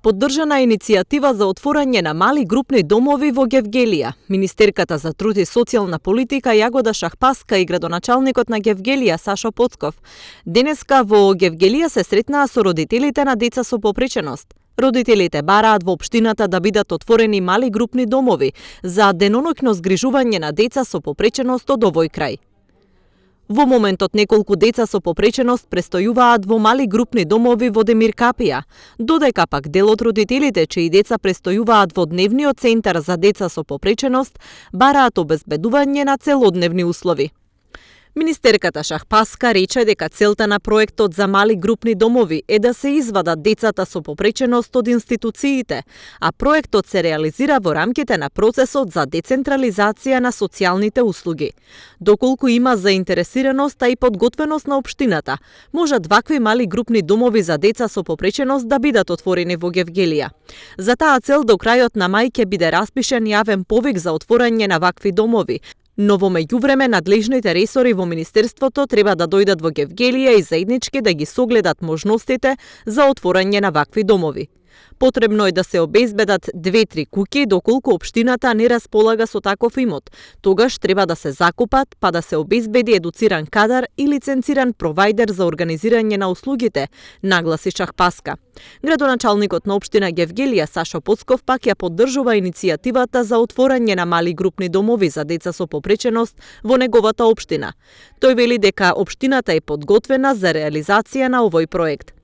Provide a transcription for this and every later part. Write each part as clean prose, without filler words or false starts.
Поддржана е иницијатива за отворање на мали групни домови во Гевгелија. Министерката за труд и социјална политика Јагода Шахпаска и градоначалникот на Гевгелија Сашо Поцков денеска во Гевгелија се сретнаа со родителите на деца со попреченост. Родителите бараат во општината да бидат отворени мали групни домови за деноноќно згрижување на деца со попреченост од овој крај. Во моментот неколку деца со попреченост престојуваат во мали групни домови во Демир Капија, додека пак дел од родителите чии деца престојуваат во дневниот центар за деца со попреченост бараат обезбедување на целодневни услови. Министерката Шахпаска рече дека целта на проектот за мали групни домови е да се извадат децата со попреченост од институциите, а проектот се реализира во рамките на процесот за децентрализација на социјалните услуги. Доколку има заинтересираност и подготвеност на општината, можат вакви мали групни домови за деца со попреченост да бидат отворени во Гевгелија. За таа цел до крајот на мај ќе биде распишен јавен повик за отворање на вакви домови, но во меѓувреме надлежните ресори во Министерството треба да дојдат во Гевгелија и заеднички да ги согледат можностите за отворање на вакви домови. Потребно е да се обезбедат 2-3 куќи доколку општината не располага со таков имот. Тогаш треба да се закупат, па да се обезбеди едуциран кадар и лиценциран провајдер за организирање на услугите, нагласи Шахпаска. Градоначалникот на општина Гевгелија Сашо Поцков пак ја поддржува иницијативата за отворање на мали групни домови за деца со попреченост во неговата општина. Тој вели дека општината е подготвена за реализација на овој проект.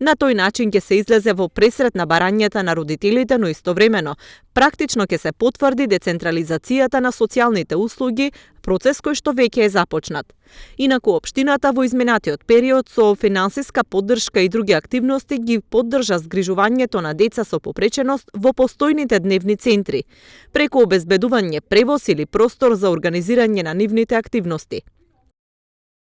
На тој начин ќе се излезе во пресрет на барањата на родителите, но истовремено практично ќе се потврди децентрализацијата на социјалните услуги, процес кој што веќе е започнат. Инаку општината во изминатиот период со финансиска поддршка и други активности ги поддржа згрижувањето на деца со попреченост во постојните дневни центри, преку обезбедување превоз или простор за организирање на нивните активности.